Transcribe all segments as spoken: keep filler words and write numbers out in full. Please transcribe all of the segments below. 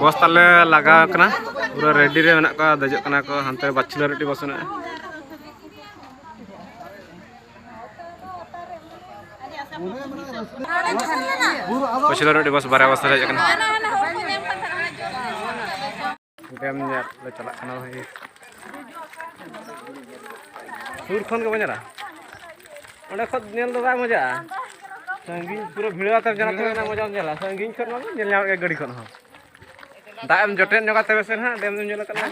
ᱵᱚᱥ ᱛᱟᱞᱮ ᱞᱟᱜᱟᱣ ᱠᱟᱱᱟ, ᱯᱩᱨᱟᱹ ᱨᱮᱰᱤ ᱨᱮ ᱢᱮᱱᱟᱜ ᱠᱚᱣᱟ, ᱫᱮᱡᱚᱜ ᱠᱟᱱᱟ ᱠᱚ᱾ ᱦᱟᱱᱛᱮ ᱵᱟᱪᱷᱞᱟᱹ ᱨᱮ ᱢᱤᱫᱴᱤᱡ ᱵᱚᱥ ᱢᱮᱱᱟᱜᱼᱟ᱾ ᱯᱟᱪᱷᱞᱟᱹ ᱨᱮ ᱢᱤᱫᱴᱤᱡ ᱵᱚᱥ, ᱵᱟᱨᱭᱟ ᱵᱚᱥ ᱨᱮ ᱦᱮᱡ ᱟᱠᱟᱱᱟ᱾ ᱰᱮᱢ ᱧᱮᱞ ᱞᱮ ᱪᱟᱞᱟᱜ ᱠᱟᱱᱟ ᱵᱷᱟᱹᱭ᱾ ᱥᱩᱨ ᱠᱷᱚᱱ ᱜᱮ ᱵᱟᱝ ᱧᱮᱞᱟ, ᱚᱸᱰᱮ ᱠᱷᱚᱱ ᱧᱮᱞ ᱫᱚ ᱵᱟᱭ ᱢᱚᱡᱟᱜᱼᱟ᱾ ᱥᱟᱺᱜᱤᱧ ᱯᱩᱨᱟᱹ ᱵᱷᱤᱲ ᱟᱛᱮᱢ ᱪᱟᱞᱟᱜ ᱠᱟᱱᱟ, ᱚᱱᱟ ᱢᱚᱡᱟᱢ ᱧᱮᱞᱟ᱾ ᱥᱟᱺᱜᱤᱧ ᱠᱷᱚᱱ ᱢᱟ ᱧᱮᱞ ᱧᱟᱢᱚᱜ ᱜᱮᱭᱟ ᱜᱟᱹᱰᱤ ᱠᱷᱚᱱ ᱦᱚᱸ᱾ ᱫᱟᱜ ᱮᱢ ᱡᱚᱴᱮᱫ ᱧᱚᱜᱟ ᱛᱚᱵᱮ ᱥᱮ ᱱᱟᱦᱟᱜ ᱰᱮᱢ ᱮᱢ ᱧᱮᱞ ᱟᱠᱟᱫᱟ᱾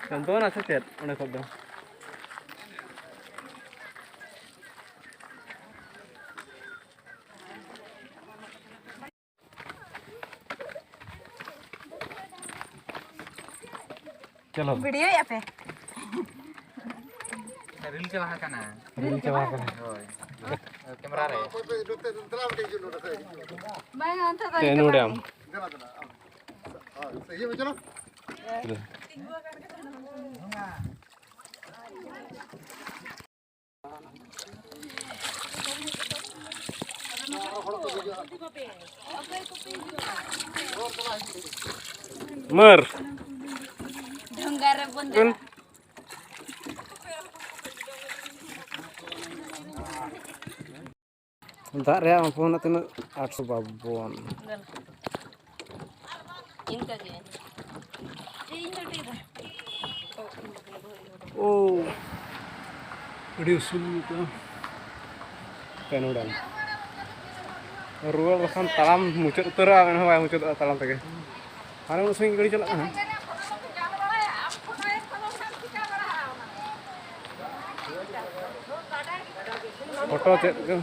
ᱪᱚᱱᱫᱚᱱᱟ ᱥᱮ ᱪᱮᱫ ᱚᱸᱰᱮ ᱠᱷᱚᱱ ᱫᱚ? ᱪᱚᱞᱚ᱾ ᱵᱷᱤᱰᱤᱭᱳᱭᱮᱫᱼᱟ ᱯᱮ? ᱨᱤᱞ ᱪᱟᱵᱟ ᱟᱠᱟᱱᱟ᱾ ᱨᱤᱞ ᱪᱟᱵᱟ ᱟᱠᱟᱱᱟ᱾ ᱦᱳᱭ᱾ ᱠᱮᱢᱮᱨᱟ ᱨᱮ᱾ ᱵᱟᱝ, ᱚᱱᱛᱮ ᱫᱚ ᱛᱮᱱᱩ ᱰᱮᱢ᱾ ᱢᱟᱹᱨ᱾ ᱰᱷᱚᱸᱜᱟ ᱨᱮ ᱵᱚᱱ ᱫᱮᱡ᱾ ᱫᱟᱜ ᱨᱮᱭᱟᱜ ᱢᱟᱯᱚ ᱢᱮᱱᱟᱜ ᱛᱤᱱᱟᱹᱜ? ᱟᱴᱥᱚ ᱵᱟᱵᱚᱱ᱾ ᱤᱱᱠᱟᱹ ᱜᱮ᱾ ᱤᱧ ᱫᱚ ᱰᱷᱮᱨ᱾ ᱳ, ᱟᱹᱰᱤ ᱩᱥᱩᱞ ᱠᱟᱱᱟ᱾ ᱠᱟᱹᱱᱩ ᱰᱮᱢ᱾ ᱨᱩᱣᱟᱹᱲ ᱵᱟᱠᱷᱟᱱ ᱛᱟᱲᱟᱢ ᱢᱩᱪᱟᱹᱫ ᱩᱛᱟᱹᱨᱚᱜᱼᱟ, ᱢᱮᱱ ᱦᱚᱸ ᱵᱟᱭ ᱢᱩᱪᱟᱹᱫᱚᱜᱼᱟ ᱛᱟᱲᱟᱢ ᱛᱮᱜᱮ᱾ ᱟᱨ ᱩᱱᱟᱹᱜ ᱥᱟᱺᱜᱤᱧ ᱜᱟᱹᱰᱤ ᱪᱟᱞᱟᱜ ᱠᱟᱱᱟ᱾ ᱯᱷᱳᱴᱳ ᱪᱮᱫ ᱠᱚ?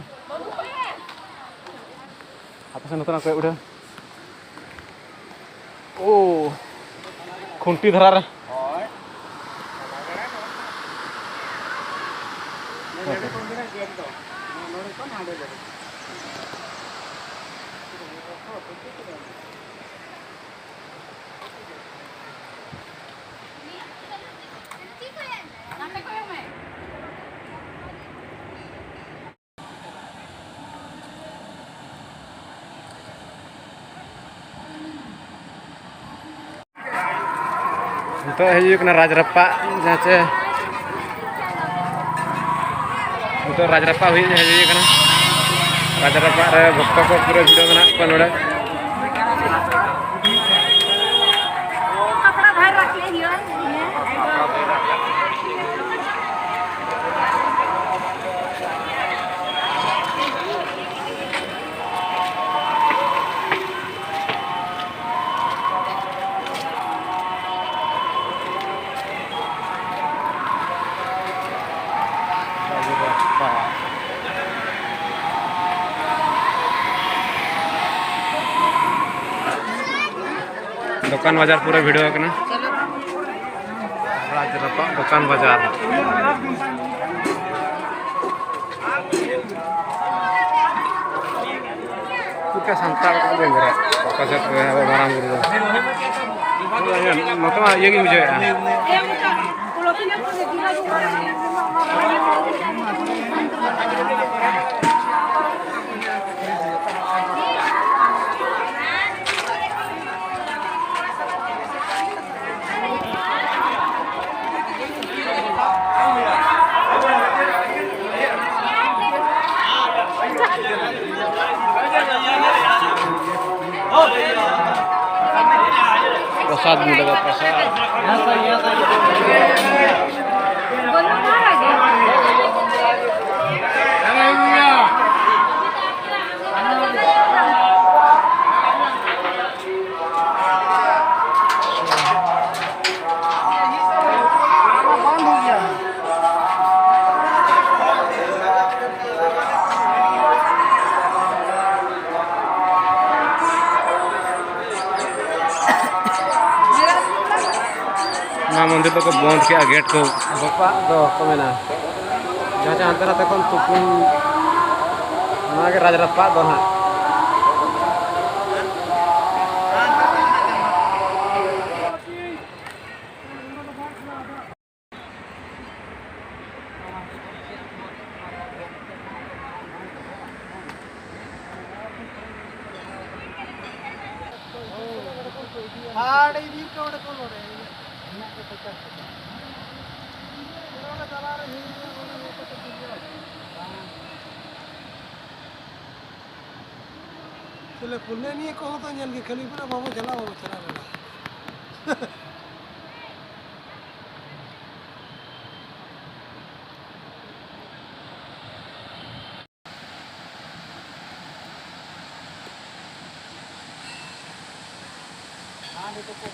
ᱟᱯᱮ ᱥᱮᱱ ᱱᱚᱛᱮᱱᱟᱜ ᱠᱚᱭᱚᱜ ᱩᱰᱷᱟᱹᱣ᱾ ᱳ, ᱠᱷᱩᱱᱴᱤ ᱫᱷᱟᱨᱟ ᱨᱮ᱾ ᱱᱤᱛᱚᱜ ᱦᱩᱭᱩᱜ ᱠᱟᱱᱟ ᱨᱟᱡᱽ ᱨᱟᱯᱟᱜ, ᱡᱟᱦᱟᱸ ᱪᱮ ᱱᱤᱛᱚᱜ ᱨᱟᱡᱽ ᱨᱟᱯᱟᱜ ᱦᱩᱭᱩᱜ ᱦᱩᱭ ᱠᱟᱱᱟ᱾ ᱨᱟᱡᱽ ᱨᱟᱯᱟᱜ ᱨᱮ ᱵᱷᱚᱠᱛᱚ ᱠᱚ ᱯᱩᱨᱟᱹ ᱵᱷᱤᱲ ᱢᱮᱱᱟᱜ ᱠᱚᱣᱟ ᱱᱚᱰᱮ᱾ ᱫᱚᱠᱟᱱ ᱵᱟᱡᱟᱨ ᱯᱩᱨᱟᱹ ᱵᱷᱤᱲ ᱟᱠᱟᱱᱟ᱾ ᱨᱟᱡᱽ ᱨᱟᱯᱟᱜ ᱫᱚᱠᱟᱱ ᱵᱟᱡᱟᱨ᱾ ᱪᱮᱫ ᱞᱮᱠᱟ ᱥᱟᱱᱛᱟᱲ ᱠᱚ ᱵᱮᱸᱜᱮᱫ ᱚᱠᱟ ᱥᱮᱫ ᱨᱮ ᱟᱵᱚ ᱢᱟᱨᱟᱝ ᱵᱩᱨᱩ ᱫᱚ? ᱱᱚᱛᱮ ᱢᱟ ᱤᱭᱟᱹ ᱜᱤᱧ ᱵᱩᱡᱷᱟᱹᱣᱮᱫᱼᱟ᱾ ᱯᱨᱚᱥᱟᱫᱽ ᱢᱤᱞᱮᱜᱟ, ᱯᱨᱚᱥᱟᱫᱽ᱾ ᱚᱱᱟ ᱢᱚᱱᱫᱤᱨ ᱫᱚᱠᱚ ᱵᱚᱱᱫ ᱠᱮᱜᱼᱟ, ᱜᱮᱴ ᱠᱚ᱾ ᱨᱟᱯᱟᱜ ᱫᱚ ᱠᱚ ᱢᱮᱱᱟ, ᱡᱟᱦᱟᱸ ᱡᱟᱦᱟᱸ ᱦᱟᱱᱛᱮ ᱱᱟᱛᱮ ᱠᱷᱚᱱ ᱛᱩᱯᱩᱱ, ᱱᱚᱣᱟ ᱜᱮ ᱨᱟᱡᱽ ᱨᱟᱯᱟᱜ ᱫᱚ ᱱᱟᱦᱟᱜ᱾ ᱪᱮᱞᱮ ᱯᱩᱱᱮ ᱱᱤᱭᱟᱹ ᱠᱚᱦᱚᱸ ᱛᱚ ᱧᱮᱞ ᱜᱮ ᱠᱷᱟᱹᱞᱤ ᱵᱚᱞᱮ ᱵᱟᱵᱚ ᱪᱟᱞᱟᱜ, ᱵᱟᱵᱚ ᱪᱟᱞᱟᱜ ᱵᱚᱞᱮ᱾ ᱦᱟᱸ, ᱱᱤᱛᱚᱜ ᱠᱚ